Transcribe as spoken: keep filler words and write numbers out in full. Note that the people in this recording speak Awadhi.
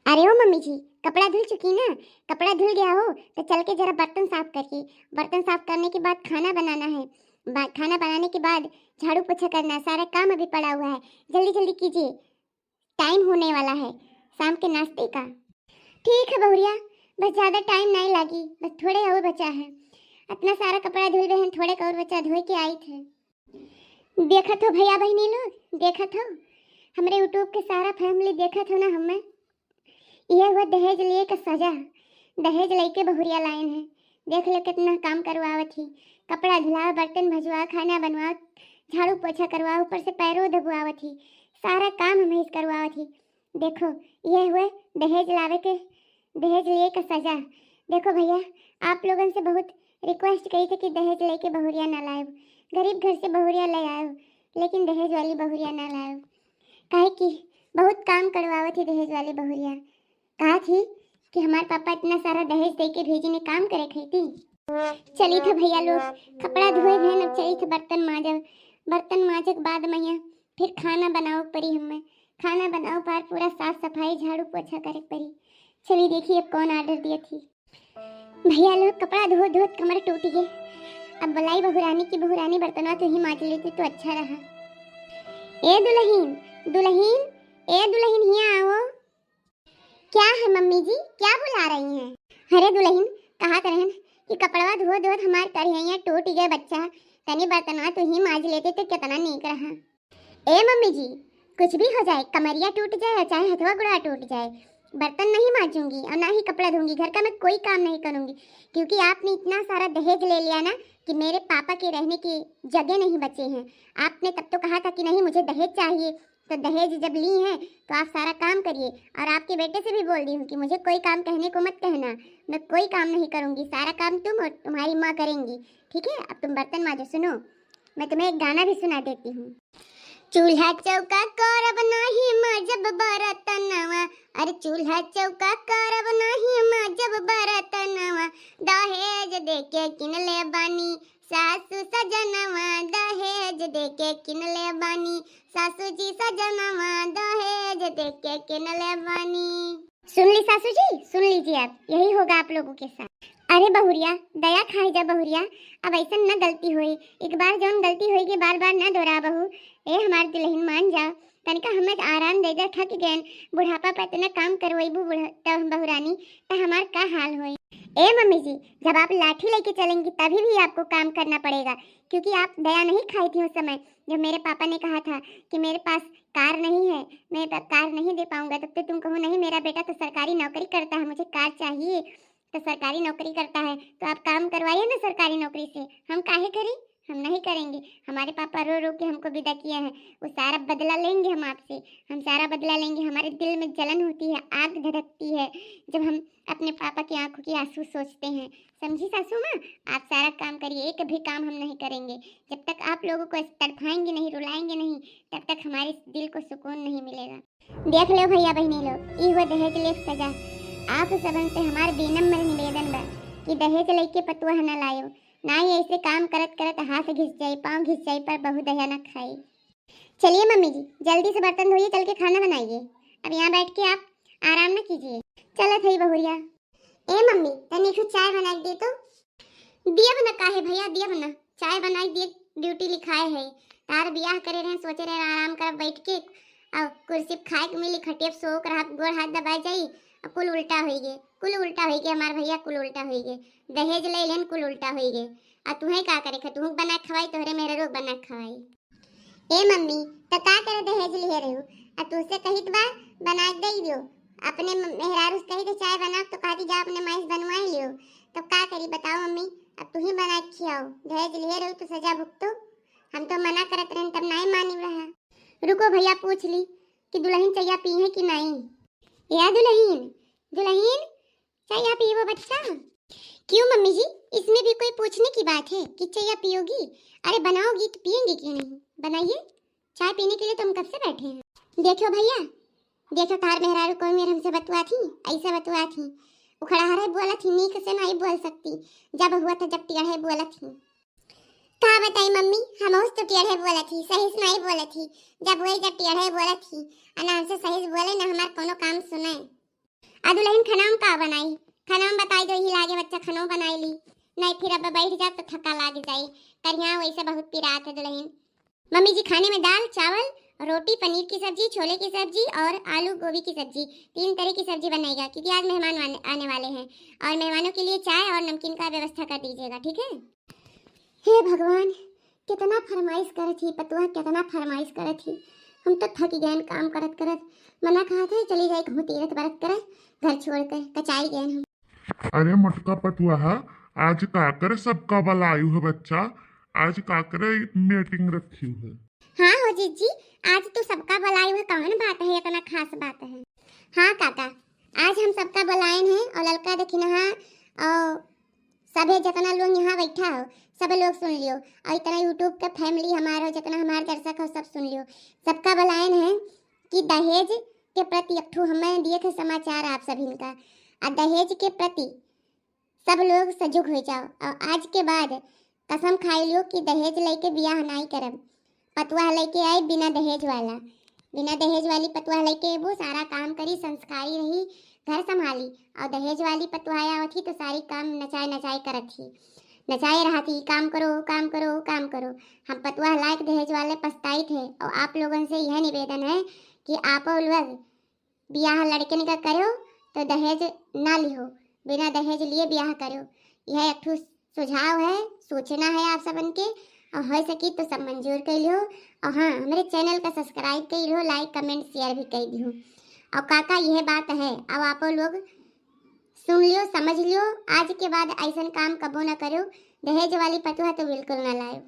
अरे ओ मम्मी जी, कपड़ा धुल चुकी ना? कपड़ा धुल गया हो तो चल के जरा बर्तन साफ करके, बर्तन साफ करने के बाद खाना बनाना है, बा-, खाना बनाने के बाद झाड़ू पोछा करना, सारा काम अभी पड़ा हुआ है, जल्दी जल्दी कीजिए, टाइम होने वाला है शाम के नाश्ते का। ठीक है बहुरिया, बस ज़्यादा टाइम नहीं लागी, बस थोड़े और बचा है, इतना सारा कपड़ा धुल रहे हैं, थोड़े का और बचा, धोए के आई थे। देखत हो भैया बहिनी लोग, देखत हो हमरे YouTube के सारा फैमिली देखत हो ना हमें। यह हुआ दहेज लिए का सजा, दहेज लेके बहुरिया लाइन है। देख लो कितना काम करवावत ही, कपड़ा धुलाओ, बर्तन भजवाओ, खाना बनवाओ, झाड़ू पोछा करवाओ, ऊपर से पैरों दबवावत ही, सारा काम हम ही करवावत ही। देखो, यह हुए दहेज लावे के, दहेज लिए का सजा। देखो भैया, आप लोगन से बहुत रिक्वेस्ट करी थे कि दहेज लेके बहुरिया ना लाएब, गरीब घर से बहुरिया ले आएब, लेकिन दहेज वाली बहुरिया ना लाएब, काहे कि बहुत काम करवावत ही दहेज वाली बहुरिया। कहा थी कि हमार पापा इतना सारा दहेज दे के भेजी ने काम करे खाती। चली थे भैया लोग, कपड़ा धोए भैन, अब चली थे बर्तन माजब। बर्तन माजे के बाद मैया फिर खाना बनाओ पड़ी हमें, खाना बनाओ पार पूरा साफ सफाई झाड़ू पोछा करे पड़ी। चली देखी अब कौन ऑर्डर दिए थी। भैया लोग कपड़ा धोत धोत कमर टूट गए। अब बुलाई बहुरानी की, बहुरानी बर्तनवा तू ही माज लेती तो अच्छा रहा। ए दुलहिन, दुलहिन, ए दुलहिन हिया आओ। क्या है मम्मी जी, क्या बुला रही हैं? अरे दुलहिन, कहा करहन कि कपड़वा धोत धोत हमार करिहैया टूट गए बच्चा, तनी बर्तनवा तू ही माज लेती तो कितना नीक रहा। ए मम्मी जी, कुछ भी हो जाए, कमरिया टूट जाए और चाहे हथवा गुड़ा टूट जाए, बर्तन नहीं माजूंगी और ना ही कपड़ा धोऊंगी, घर का मैं कोई काम नहीं करूंगी, क्योंकि आपने इतना सारा दहेज ले लिया ना कि मेरे पापा के रहने की जगह नहीं बचे हैं। आपने तब तो कहा था कि नहीं, मुझे दहेज चाहिए, तो दहेज जब ली हैं तो आप सारा काम करिए। और आपके बेटे से भी बोल दी हूँ कि मुझे कोई काम कहने को मत कहना, मैं कोई काम नहीं करूँगी, सारा काम तुम और तुम्हारी माँ करेंगी। ठीक है, अब तुम बर्तन माजो। सुनो, मैं तुम्हें एक गाना भी सुना देती हूँ। चूल्हा चौका करब नाही माजब बरतनवा, अरे चूल्हा चौका करब नाही माजब बरतनवा, दहेज देके किनले बानी सासू सजनवा, दहेज देके किनले बानी सासू जी सजनवा, दहेज देके किनले बानी। सुन ली सासू जी, सुन लीजिए, अब यही होगा आप लोगों के साथ। अरे बहुरिया, दया खाई जा बहुरिया, अब ऐसन न गलती होई, एक बार जौन गलती होई के बार बार न दोहरा बहू। ए हमार दुलहिन मान जा, तनिका हमें आराम दे जा, थक गए, बुढ़ापा पे इतना काम करवैबू बुढ़ा-, तब बहुरानी, त हमार का हाल होई? ए मम्मी जी, जब आप लाठी लेके चलेंगी तभी भी आपको काम करना पड़ेगा, क्योंकि आप दया नहीं खाई थी उस समय जब मेरे पापा ने कहा था कि मेरे पास कार नहीं है, मैं प-, कार नहीं दे पाऊंगा, तब तो तुम कहो नहीं मेरा बेटा तो सरकारी नौकरी करता है, मुझे कार चाहिए, तो सरकारी नौकरी करता है तो आप काम करवाइए ना सरकारी नौकरी से, हम काहे करें? हम नहीं करेंगे। हमारे पापा रो रो के हमको विदा किया है, वो सारा बदला लेंगे हम आपसे, हम सारा बदला लेंगे। हमारे दिल में जलन होती है, आग धधकती है जब हम अपने पापा की आंखों के आंसू सोचते हैं। समझी सासू माँ, आप सारा काम करिए, एक भी काम हम नहीं करेंगे। जब तक आप लोगों को तड़फाएंगे नहीं, रुलाएंगे नहीं, तब तक हमारे दिल को सुकून नहीं मिलेगा। देख लो भैया बहिनी लोग, ई हुआ दहेज लेक सजा। आप सबन से हमार विनम्र निवेदन बा कि दहेज लेके पतोह न लायो, ना ही ऐसे काम करत करत हाथ घिस जाई, पाँव घिस जाई, पर बहू दया न खाई। चलिए मम्मी जी, जल्दी से बर्तन धोइए, चल के खाना बनाइए। अब यहाँ बैठ के आप आराम न कीजिए। चलत हई बहुरिया। ए मम्मी, तनी कुछ चाय बना के दे तो। दियब न काहे भैया, दियब न, चाय बनाई दिए, ड्यूटी लिखाए है। तार बियाह करे रहे, सोचे रहे आराम करब बैठ के, और कुर्सी पे खाए के मिली, खटिया पे सोक रहब, गोड़ हाथ दबाए जाई, और कुल उल्टा होई गे, कुल उल्टा होई गे हमार भैया, कुल उल्टा होई गे। दहेज ले लेन, कुल उल्टा होई गे। आ तुहे का करे खे, तुहू बना के खवाई, तोहरे मेहरारू बना के खवाई। ए मम्मी, त का करे दहेज लिहे रहू? आ तुझसे कहित बा, बना के दे दियो। अपने म-, मेहरारू से कही के चाय बना, तो कहती जा अपने माई से बनवाई लियो। तब का करी बताओ मम्मी, अब तू ही बना के खियाओ। दहेज लिहे रहू तो सजा भुगतो। हम तो मना करत रहन तब नाई मानी रहा। रुको भैया पूछ ली कि दुलहिन चैया पी है कि नाई। या दुलहिन, दुलहिन, चैया पीबो बच्चा? क्यों मम्मी जी, इसमें भी कोई पूछने की बात है कि चैया पियोगी? अरे बनाओगी तो पियेंगे क्यों नहीं, बनाइए, चाय पीने के लिए तो हम कब से बैठे हैं। देखो भैया, देखो तार मेहरारू कौन मेर हमसे बतुआ थी, ऐसे बतुआ थी, उखड़ा रहे बोला थी, नीक से नहीं बोल सकती, जब हुआ था जब टियढ़े बोला थी। का बताई मम्मी, हम उस तो टियढ़े बोला थी, सही से नहीं बोला थी, जब वही जब टियढ़े बोला थी, आ ना हमसे सही से बोले ना हमार कोनो काम सुने। आ दुलहिन, खाना में का बनाई? खाना में बताई दो, यही लागे बच्चा खानो बनाई ली। नहीं फिर अब बैठ जा तो थका लाग जाई। करिया वैसे बहुत पिरात है दुलहिन। मम्मी जी, खाने में दाल, चावल, रोटी, पनीर की सब्जी, छोले की सब्जी और आलू गोभी की सब्जी, तीन तरह की सब्जी बनाएगा, क्योंकि आज मेहमान आने, आने वाले हैं। और मेहमानों के लिए चाय और नमकीन का व्यवस्था कर दीजिएगा, ठीक है? हे भगवान, कितना फरमाइश करत ही पतुआ, कितना फरमाइश करत ही। हम तो थक गए काम करत करत। मना कहा था चली जाए कहूँ तीरथ बरत करे, घर छोड़ कर कचाई गए हम। अरे मोटका पतुआ, आज का करे सबका बलायु है बच्चा, आज का करे मीटिंग रखी है? हाँ हो जीजी, आज तो सबका बलायु है, कौन बात है, इतना खास बात है? हाँ काका, आज हम सबका बलायन है और ललका देखिन हा और सभे जितना लोग यहाँ बैठा हो, सब लोग सुन लियो और इतना YouTube के फैमिली हमार हो, जितना हमार दर्शक हो, सब सुन लियो। सबका बलायन है कि दहेज के प्रति एक ठो हमें दिए थे समाचार आप सभी का, आ दहेज के प्रति सब लोग सजग हो जाओ और आज के बाद कसम खाई लियो कि दहेज लेके बियाह नहीं करब। पतुआ लेके आई बिना दहेज वाला, बिना दहेज वाली पतुआ लेके वो सारा काम करी, संस्कारी रही, घर संभाली। और दहेज वाली पतुआ आवत ही तो सारी काम नचाए नचाए करत ही, नचाए रहत ही, काम करो, काम करो, काम करो। हम पतुआ लायक दहेज वाले पछताई थे और आप लोगन से यह निवेदन है कि आप लोग बियाह लड़कन का करो तो दहेज ना लिहो, बिना दहेज लिए बियाह करो। यह एक ठो सुझाव है, सूचना है आप सबन के, और हो सकी तो सब मंजूर कर लियो। और हाँ, हमारे चैनल का सब्सक्राइब कर लियो, लाइक कमेंट शेयर भी कर दियो। और काका यह बात है, अब आपो लोग सुन लियो, समझ लियो, आज के बाद ऐसन काम कबो ना करो, दहेज वाली पतुआ तो बिल्कुल ना लायो।